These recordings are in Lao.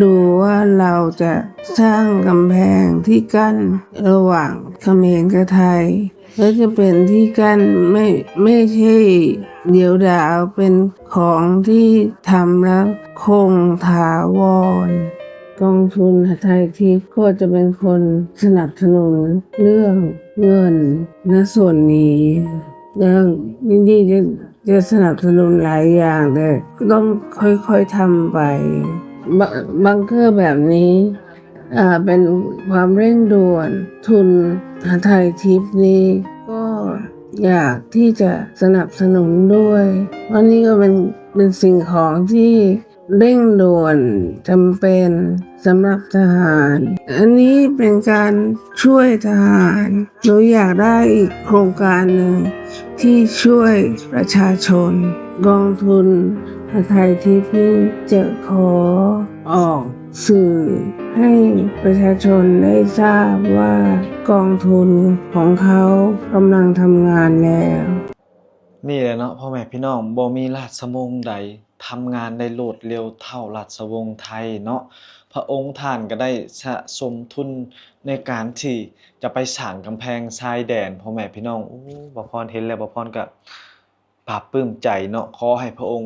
ดูว่าเราจะสร้างกำแพงที่กั้นระหว่างเขมรกับไทย และจะเป็นที่กั้นไม่ไม่ใช่เดียวดาว เป็นของที่ทำแล้วคงถาวร กองทุนไทยทิพย์ก็จะเป็นคนสนับสนุนเรื่องเงินณส่วนนี้ แล้วยินดีจะจะสนับสนุนหลายอย่าง แต่ก็ต้องค่อยๆทำไป บ- บังเกอร์แบบนี้ อ่า เป็นความเร่งด่วน ทุนไทยทิพย์นี้ก็อยากที่จะสนับสนุนด้วย เพราะนี่ก็เป็นเป็นสิ่งของที่เร่งด่วนจำเป็นสำหรับทหาร อันนี้เป็นการช่วยทหาร หนูอยากได้อีกโครงการหนึ่งที่ช่วยประชาชน กองทุนไทยทิพย์นี้จะขอออก สื่อให้ประชาชนได้ทราบว่ากองทุนของเขากำลังทำงานแล้ว ນີ້ແຫຼະເນາະ ພໍ່ແມ່ພີ່ນ້ອງ, ບໍ່ມີລາຊະວົງໃດທຳງານໄດ້ໂລດເລັວເທົ່າລາຊະວົງໄທເນາະ. ພະອົງທ່ານກໍໄດ້ສະສົມທຶນໃນການທີ່ຈະໄປສ້າງກຳແພງຊາຍແດນ ພໍ່ແມ່ພີ່ນ້ອງ. ໂອ້ ບ່າວພອນເຫັນແລ້ວ ບ່າວພອນກໍ ປາບປຶ້ມໃຈເນາະ, ຂໍໃຫ້ພະອົງ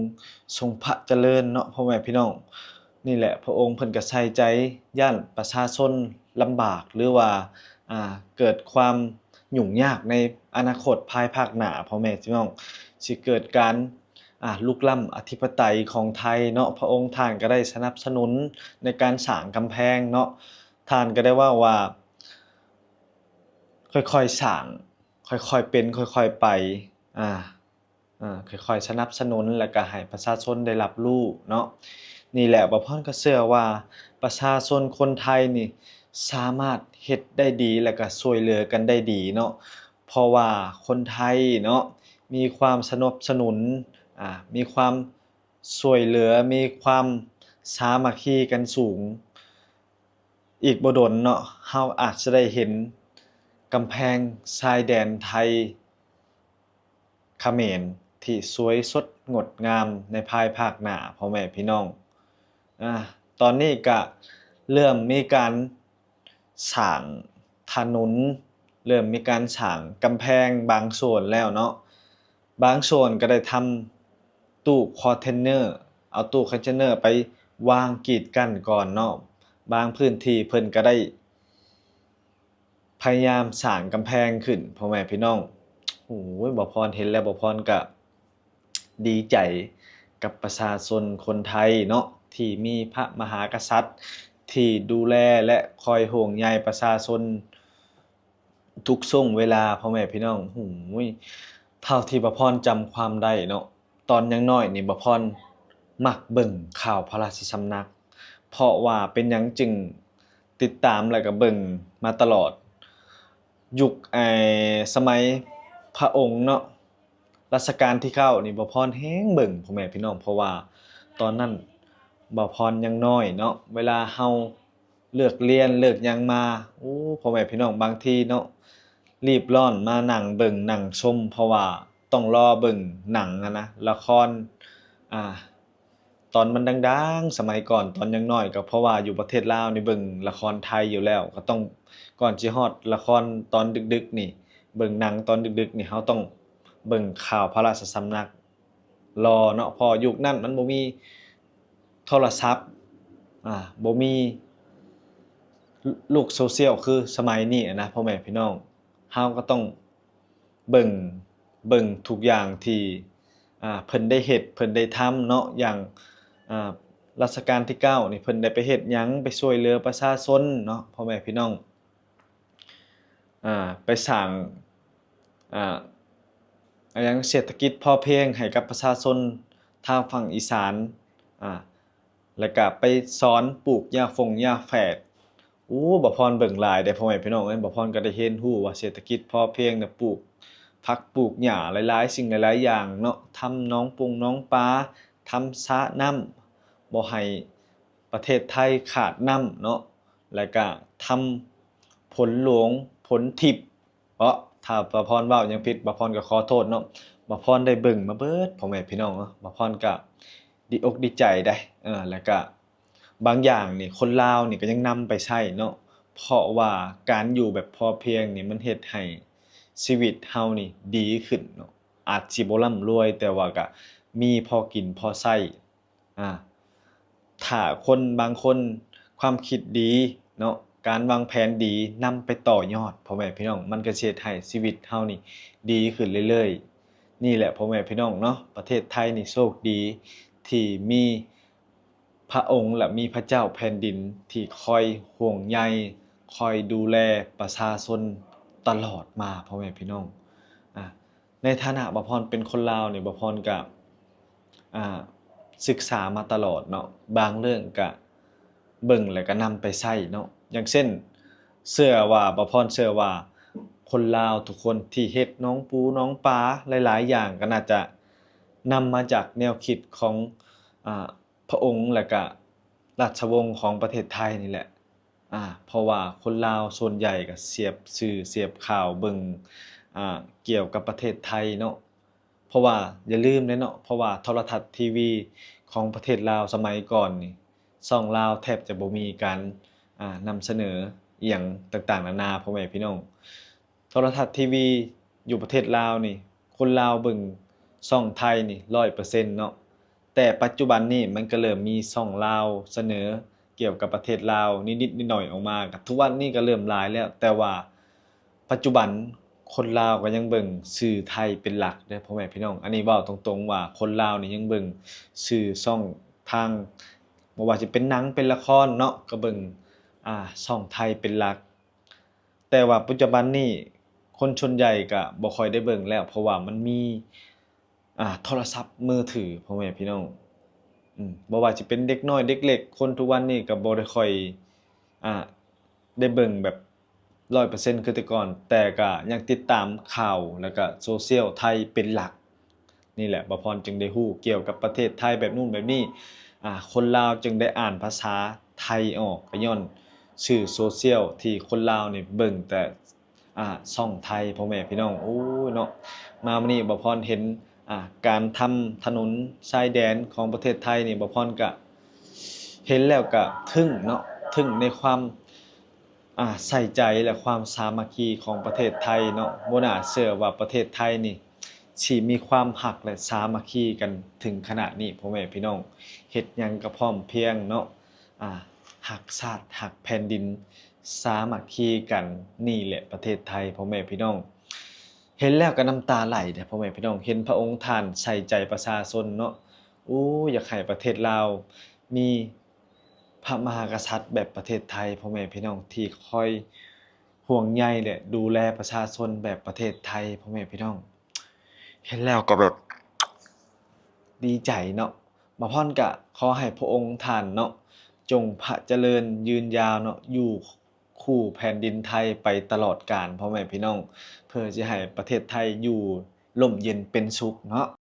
ຊົງພະຈະເລີນເນາະ ພໍ່ແມ່ພີ່ນ້ອງ. ນີ້ແຫຼະ ພະອົງເພິ່ນກໍໃສ່ໃຈ ຢ້ານປະຊາຊົນລຳບາກ ຫຼືວ່າ ອ່າ ເກີດຄວາມຫຍຸ້ງຍາກໃນອະນາຄົດພາຍພາກໜ້າ ພໍ່ແມ່ພີ່ນ້ອງ ຊິເກີດການ ອ່າ ລຸກລ້ຳອະທິປະໄຕຂອງໄທເນາະ. ພະອົງທ່ານກໍໄດ້ສະໜັບສະໜູນໃນການສ້າງກຳແພງເນາະ, ທ່ານກໍໄດ້ເວົ້າວ່າ ຄ່ອຍໆສ້າງ ຄ່ອຍໆເປັນ ຄ່ອຍໆໄປ ອ່າ ອ່າ ຄ່ອຍໆສະໜັບສະໜູນ ແລະກະໃຫ້ປະຊາຊົນໄດ້ຮັບຮູ້ເນາະ. ນີ້ແຫຼະ ບ່າວພອນກໍເຊື່ອວ່າປະຊາຊົນຄົນໄທນີ້ສາມາດເຮັດໄດ້ດີ ແລະກະຊ່ວຍເຫຼືອກັນໄດ້ດີເນາະ, ເພາະວ່າຄົນໄທເນາະ ມີຄວາມສະໜັບສະໜູນ ອ່າ ມີຄວາມຊ່ວຍເຫຼືອ ມີຄວາມສາມັກຄີກັນສູງ. ອີກບໍ່ດົນເນາະ ເຮົາອາດຈະໄດ້ເຫັນກຳແພງຊາຍແດນໄທ ຂະເໝນ ທີ່ສວຍສົດງົດງາມໃນພາຍພາກໜ້າ ພໍ່ແມ່ພີ່ນ້ອງ. ອາ ຕອນນີ້ກະເລີ່ມມີການສ້າງຖະໜົນ ເລີ່ມມີການສ້າງກຳແພງບາງສ່ວນແລ້ວເນາະ, ບາງສ່ວນກໍໄດ້ທຳຕູ້ຄອນເທນເນີ ເອົາຕູ້ຄອນເທນເນີໄປວາງກີດກັ້ນກ່ອນເນາະ, ບາງພື້ນທີ່ເພິ່ນກໍໄດ້ ພະຍາຍາມສ້າງກຳແພງຂຶ້ນ ພໍ່ແມ່ພີ່ນ້ອງ. ໂອ້ຍ ບ່າວພອນເຫັນແລ້ວ ບ່າວພອນກະດີໃຈກັບປະຊາຊົນຄົນໄທເນາະ ທີ່ມີພະມະຫາກະສັດທີ່ດູແລ ແລະ ຄອຍຫ່ວງໃຍປະຊາຊົນທຸກຊ່ວງເວລາ ພໍ່ແມ່ພີ່ນ້ອງ. ໂອ້ຍ ເທົ່າທີ່ບ່າວພອນຈຳຄວາມໄດ້ເນາະ ຕອນຍັງນ້ອຍນີ້ ບ່າວພອນມັກເບິ່ງຂ່າວພະລາຊະສຳນັກ. ເພາະວ່າເປັນຫຍັງຈຶ່ງຕິດຕາມ ແລະກະເບິ່ງມາຕະຫຼອດ? ຍຸກ ໄອ້ ສະໄໝພະອົງເນາະ ລັດຊະການທີເກົ້ານີ້ ບ່າວພອນແຮງເບິ່ງ ພໍ່ແມ່ພີ່ນ້ອງ, ເພາະວ່າຕອນນັ້ນບ່າວພອນຍັງນ້ອຍເນາະ, ເວລາເຮົາ ເລີກລຽນເລີກຫຍັງມາ ໂອ້ ພໍ່ແມ່ພີ່ນ້ອງ ບາງທີເນາະ ຣີບຮ້ອນມານັ່ງເບິ່ງນັ່ງຊົມ ເພາະວ່າຕ້ອງລໍເບິ່ງໜັງຫັ້ນນະ ລະຄອນ ອ່າ ຕອນມັນດັງໆ ສະໄໝກ່ອນ ຕອນຍັງນ້ອຍ ກໍເພາະວ່າຢູ່ປະເທດລາວນີ້ເບິ່ງລະຄອນໄທຢູ່ແລ້ວ ກໍຕ້ອງ ກ່ອນຊິຮອດລະຄອນຕອນດຶກໆນີ້ ເບິ່ງໜັງຕອນດຶກໆນີ້ ເຮົາຕ້ອງເບິ່ງຂ່າວພະລາຊະສຳນັກ ລໍເນາະ, ເພາະຍຸກນັ້ນມັນບໍ່ມີໂທລະສັບ ອ່າ ບໍ່ມີໂລກໂຊຊຽວຄືສະໄໝນີ້ນະ ພໍ່ແມ່ພີ່ນ້ອງ. ເຮົາກໍຕ້ອງເບິ່ງ ເບິ່ງທຸກຢ່າງທີ່ ອ່າ ເພິ່ນໄດ້ເຮັດ ເພິ່ນໄດ້ທຳເນາະ, ຢ່າງ ອ່າ ລັດຊະການທີເກົ້ານີ້ ເພິ່ນໄດ້ໄປເຮັດຫຍັງ ໄປຊ່ວຍເຫຼືອປະຊາຊົນເນາະ ພໍ່ແມ່ພີ່ນ້ອງ. ອ່າ ໄປສ້າງ ອ່າ ອາຫຍັງ ເສດຖະກິດພໍພຽງໃຫ້ກັບປະຊາຊົນທາງຝັ່ງອີສານ ອ່າ ແລ້ວກະໄປສອນປູກຫຍ້າຝົງຫຍ້າແຝກ. ໂອ້ ບ່າວພອນເບິ່ງຫຼາຍເດ້ ພໍ່ແມ່ພີ່ນ້ອງເອີຍ, ບ່າວພອນກໍໄດ້ຮຽນຮູ້ວ່າເສດຖະກິດພໍພຽງນະ ປູກຜັກປູກຫຍ້າຫຼາຍໆສິ່ງຫຼາຍໆຢ່າງເນາະ, ທຳໜອງປົງໜອງປາ, ທຳສະນ້ຳ ບໍ່ໃຫ້ປະເທດໄທຂາດນ້ຳເນາະ. ແລ້ວກະທຳຝົນຫຼວງຝົນທິບເນາະ, ຖ້າບ່າວພອນເວົ້າຫຍັງຜິດ ບ່າວພອນກໍຂໍໂທດເນາະ. ບ່າວພອນໄດ້ເບິ່ງມາເບິດ ພໍ່ແມ່ພີ່ນ້ອງເນາະ, ບ່າວພອນກໍດີອົກດີໃຈໄດ໋. ເອີ ແລ້ວກະ ບາງຢ່າງນີ້ຄົນລາວນີ້ກໍຍັງນຳໄປໃຊ້ເນາະ, ເພາະວ່າການຢູ່ແບບພໍພຽງນີ້ມັນເຮັດໃຫ້ຊີວິດເຮົານີ້ດີຂຶ້ນເນາະ. ອາດຊິບໍ່ລ່ຳລວຍ ແຕ່ວ່າກະມີພໍກິນພໍໃຊ້. ອາ ຖ້າຄົນບາງຄົນຄວາມຄິດດີເນາະ, ການວາງແຜນດີ ນຳໄປຕໍ່ຍອດ ພໍ່ແມ່ພີ່ນ້ອງ, ມັນກໍຊິເຮັດໃຫ້ຊີວິດເຮົານີ້ດີຂຶ້ນເລື້ອຍໆ. ນີ້ແຫຼະ ພໍ່ແມ່ພີ່ນ້ອງເນາະ, ປະເທດໄທນີ້ໂຊກດີທີ່ມີພະອົງ ແລະ ມີພະເຈົ້າແຜ່ນດິນທີ່ຄອຍຫ່ວງໃຍ, ຄອຍດູແລປະຊາຊົນຕະຫຼອດມາ ພໍ່ແມ່ພີ່ນ້ອງ. ອາ ໃນຖານະບ່າວພອນເປັນຄົນລາວນີ້ ບ່າວພອນກະ ອາ ສຶກສາມາຕະຫຼອດເນາະ, ບາງເລື່ອງກະເບິ່ງແລ້ວກະນຳໄປໃຊ້ເນາະ. ຢ່າງເຊັ່ນ ເຊື່ອວ່າ ບ່າວພອນເຊື່ອວ່າຄົນລາວທຸກຄົນທີ່ເຮັດໜອງປູໜອງປາຫຼາຍໆຢ່າງ ກໍໜ້າຈະນຳມາຈາກແນວຄິດຂອງ ອາ ພະອົງ ແລະກະລາຊະວົງຂອງປະເທດໄທນີ້ແຫຼະ. ອາ ເພາະວ່າຄົນລາວສ່ວນໃຫຍ່ກໍສຽບສື່ສຽບຂ່າວເບິ່ງ ອາ ກ່ຽວກັບປະເທດໄທເນາະ, ເພາະວ່າຢ່າລືມເດ້ເນາະ, ເພາະວ່າໂທລະທັດທີວີຂອງປະເທດລາວສະໄໝກ່ອນນີ້ ຊ່ອງລາວແທບຈະບໍ່ມີການ ອາ ນຳສະເໜີອີ່ຫຍັງຕ່າງໆນານາ ພໍ່ແມ່ພີ່ນ້ອງ. ໂທລະທັດທີວີຢູ່ປະເທດລາວນີ້ ຄົນລາວເບິ່ງຊ່ອງໄທນີ້ຮ້ອຍເປີເຊັນເນາະ, ແຕ່ປັດຈຸບັນນີ້ມັນກໍເລີ່ມມີຊ່ອງລາວສະເໜີກ່ຽວກັບປະເທດລາວນິດໆໜ້ອຍໆອອກມາ, ກໍທຸກວັນນີ້ກໍເລີ່ມຫຼາຍແລ້ວ, ແຕ່ວ່າປັດຈຸບັນຄົນລາວກໍຍັງເບິ່ງສື່ໄທເປັນຫຼັກເດີ ພໍ່ແມ່ພີ່ນ້ອງ. ອັນນີ້ເວົ້າຕົງໆວ່າຄົນລາວນີ້ຍັງເບິ່ງສື່ຊ່ອງທາງ ບໍ່ວ່າຈະເປັນໜັງເປັນລະຄອນເນາະ ກໍເບິ່ງ ອາ ຊ່ອງໄທເປັນຫຼັກ. ແຕ່ວ່າປັດຈຸບັນນີ້ຄົນສ່ວນໃຫຍ່ກະບໍ່ຄ່ອຍໄດ້ເບິ່ງແລ້ວ ເພາະວ່າມັນມີ ອາ ໂທລະສັບມືຖື ພໍ່ແມ່ພີ່ນ້ອງ. ອືມ ບໍ່ວ່າຈະເປັນເດັກນ້ອຍເດັກເລັກ ຄົນທຸກວັນນີ້ກະບໍ່ໄດ້ຄ່ອຍ ອາ ໄດ້ເບິ່ງແບບຮ້ອຍເປີເຊັນຄືແຕ່ກ່ອນ, ແຕ່ກະຍັງຕິດຕາມຂ່າວ ແລ້ວກະໂຊຊຽວໄທເປັນຫຼັກ. ນີ້ແຫຼະ ບ່າວພອນຈຶ່ງໄດ້ຮູ້ກ່ຽວກັບປະເທດໄທແບບນັ້ນແບບນີ້, ອາ ຄົນລາວຈຶ່ງໄດ້ອ່ານພາສາໄທອອກ ກໍຍ້ອນສື່ໂຊຊຽວທີ່ຄົນລາວນີ້ເບິ່ງແຕ່ ອາ ຊ່ອງໄທ ພໍ່ແມ່ພີ່ນ້ອງ. ໂອ້ຍເນາະ ມາມື້ນີ້ບ່າວພອນເຫັນ ອາ ການທຳຖະໜົນຊາຍແດນຂອງປະເທດໄທນີ້ ບ່າວພອນກະເຫັນແລ້ວກະທຶ່ງເນາະ, ທຶ່ງໃນຄວາມ ອາ ໃສ່ໃຈ ແລະ ຄວາມສາມັກຄີຂອງປະເທດໄທເນາະ. ບໍ່ໜ້າເຊື່ອວ່າປະເທດໄທນີ້ຊິມີຄວາມຮັກ ແລະ ສາມັກຄີກັນເຖິງຂະໜາດນີ້ ພໍ່ແມ່ພີ່ນ້ອງ. ເຮັດຫຍັງກໍພ້ອມພຽງເນາະ, ອາ ຮັກຊາດຮັກແຜ່ນດິນ ສາມັກຄີກັນ. ນີ້ແຫຼະປະເທດໄທ ພໍ່ແມ່ພີ່ນ້ອງ. ເຫັນແລ້ວກໍນ້ຳຕາໄຫຼເດ້ ພໍ່ແມ່ພີ່ນ້ອງ, ເຫັນພະອົງທ່ານໃສ່ໃຈປະຊາຊົນເນາະ. ໂອ້ ຢາກໃຫ້ປະເທດລາວມີ ພະມະຫາກະສັດແບບປະເທດໄທ ພໍ່ແມ່ພີ່ນ້ອງ, ທີ່ຄອຍຫ່ວງໃຍ ແລະ ດູແລປະຊາຊົນແບບປະເທດໄທ ພໍ່ແມ່ພີ່ນ້ອງ. ເຫັນແລ້ວກໍແບບດີໃຈເນາະ. ບ່າວພອນກະຂໍໃຫ້ພະອົງທ່ານເນາະ ຈົ່ງພະຈະເລີນຍືນຍາວເນາະ, ຢູ່ຄູ່ແຜ່ນດິນໄທໄປຕະຫຼອດການ ພໍ່ແມ່ພີ່ນ້ອງ, ເພື່ອຊິໃຫ້ປະເທດໄທຢູ່ ຮົ່ມເຢັນເປັນສຸກເນາະ.